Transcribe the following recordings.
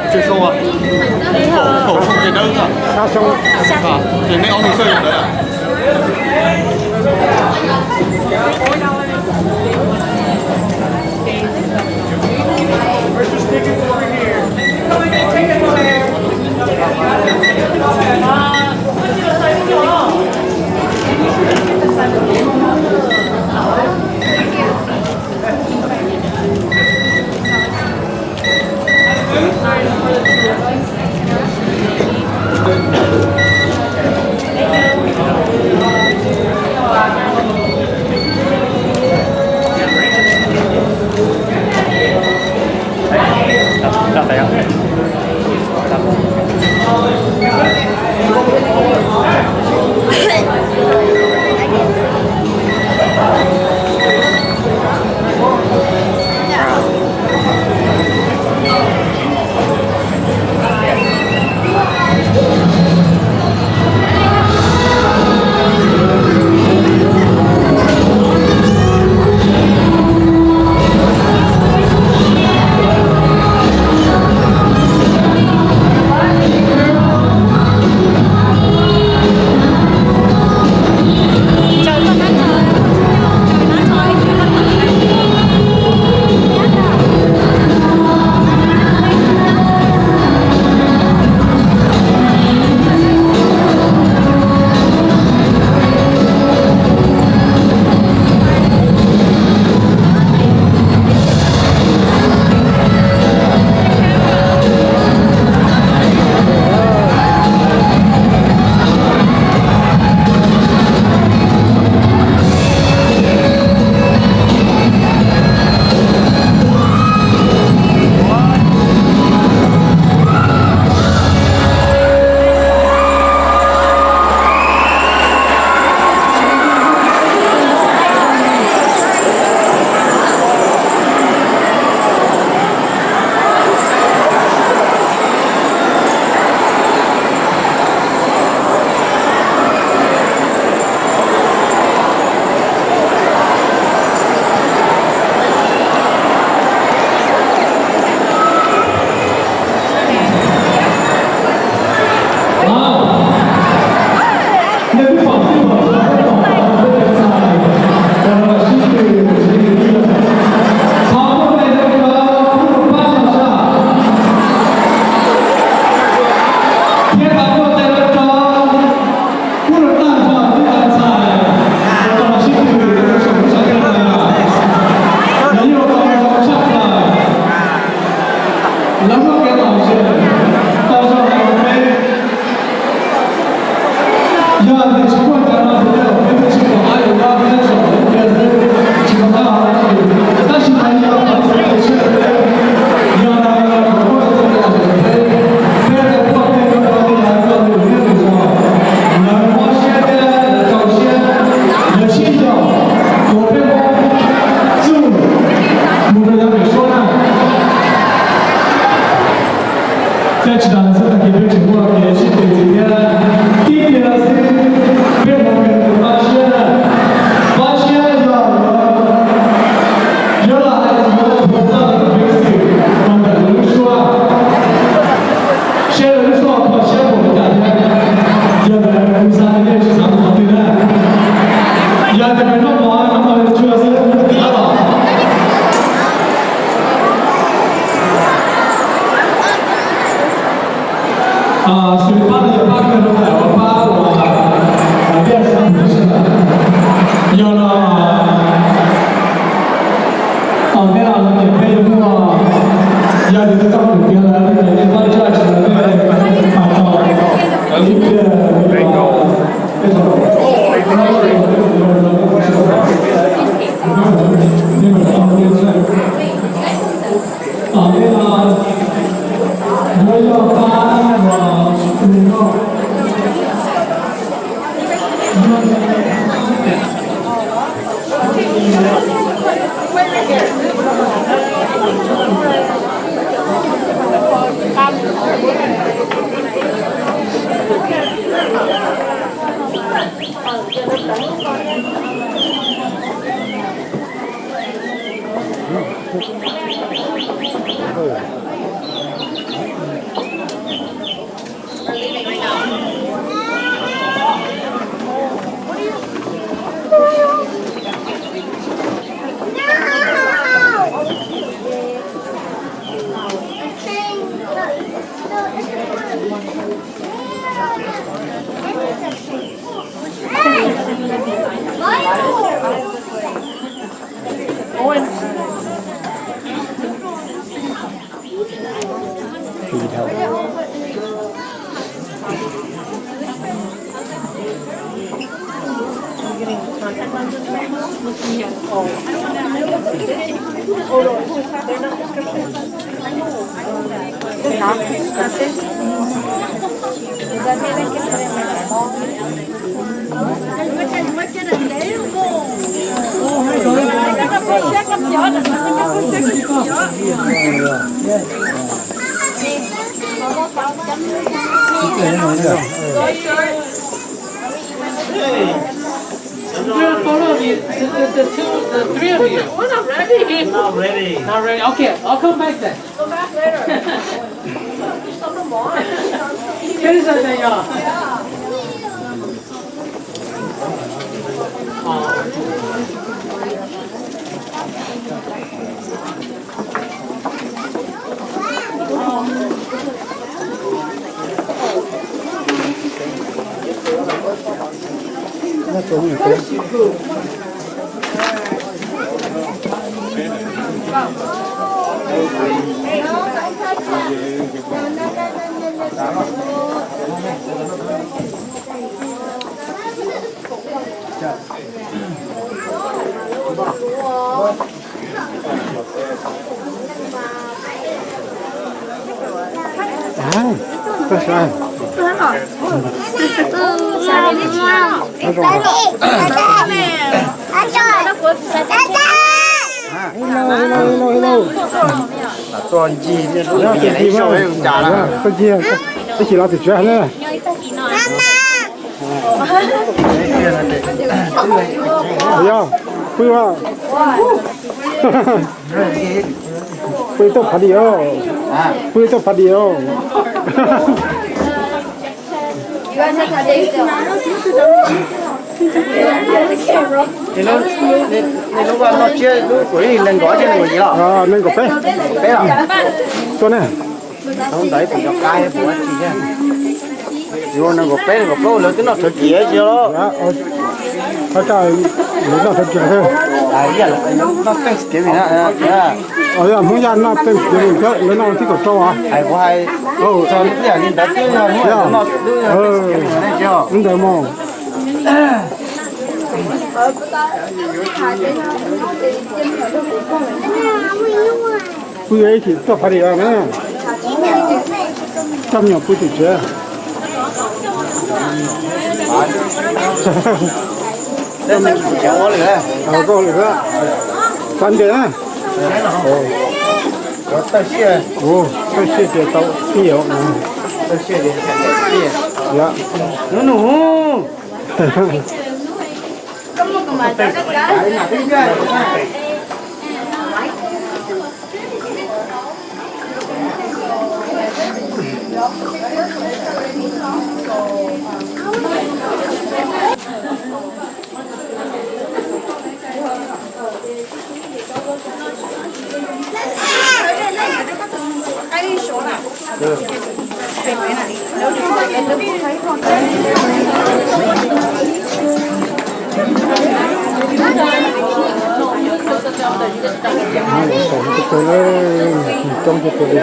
Tswj Soob, khẩu sung ces dawb, ces neb ob nus xwb ntawd. Lawv muaj kev lom zem tau zoo hais rau peb. Yog tias tsis muaj cov no ces tej zaum peb twb tsis pom qab yuav nyob thiab, tsuas ua ib pliag xwb tsis pom qab ua dab tsi. Tab sis mas yog qhov txhua tus siab rau peb, yog no yog qhov muaj tau kev lom zem rau peb, peb tau tuaj peb yuav tau yog ib co lwm liaj lwm zos, lawv mob siab thiab lawv rau siab, lawv sib yaum, ua peb Hmoob txuj mus rau yav pem suab na. Thiab tsis tas li xwb, tag kis peb tseem muaj kev sib tw ntxiv thiab. Tib pliag xwb peb mus pem tus pab siab, pab siab yog, yog los hais tias yuav ua txuj los peb xwm los ntawm lub suab, seb lub suab kho siab npaum li cas thiab. Yog ntawd kuv xav tias nej tsis xav mus qhov twg na. Yog tias peb noj mov no mas tsuag xwb los. Xws li pab no yog pab kawg rau ntawm uas pab uas Yog no, tom ntej no lawv tias peb yuav muaj, yog tias koj mus tiav lawv tias nej pab coj tsis lawv nej pab tau ib pliag peb tau. Tom ntej no yuav yog pab uas tus no. Ready? Not ready. Okay, I'll come back then. Finish that thing off. Tab sis los tim tsev ne. Yog, pw, pw tau phav dis os, pw tau phav dis os. Lub vaj noj tsiab lub kuv ib nees nkaum thiab nees nkaum yim los? Nees nkaum peb. Peb los? Tuaj ne. Ntawd tus cov qab puas tsis thiab? Yuav nees nkaum peb nees nkaum plaub lawv twb noj thawv kiag tsis los? Lawv noj thawv kiag thiab. Noj Thanksgiving na. Yog Hmoob Yaj noj Thanksgiving thiab, lawv noj thib kaum rau as. Hais kuv hais, ib yam li ntawd twb yog Hmoob Yaj noj Thanksgiving ne. Ntawd mas. Pw ib chim tuaj phav dis na. Coj me nyuam pw tim tsev. Koj ua lwm xwb. Sunday na. Tawj siab tias tau ib yam. Hnub nus. Saum no coob coob li.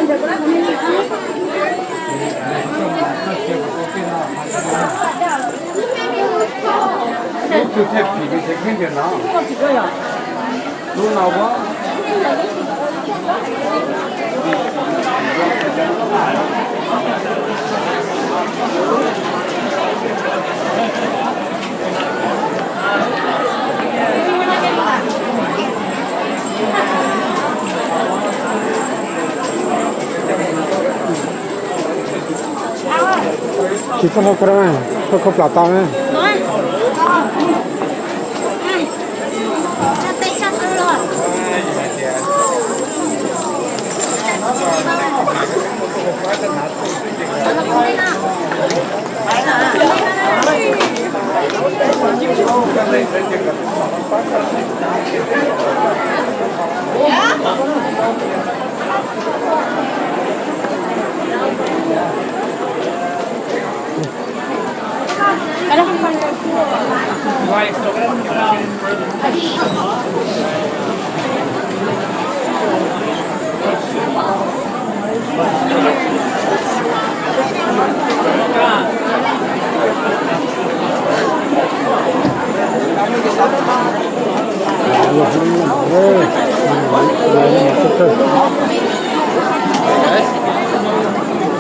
Tsis txhob hau khuv, hau khuv plam tau na.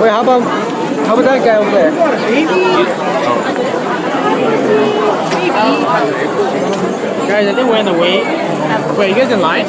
Wait, how about how about that guy over there? Guys, I think we're in the way. Wait, you guys in line?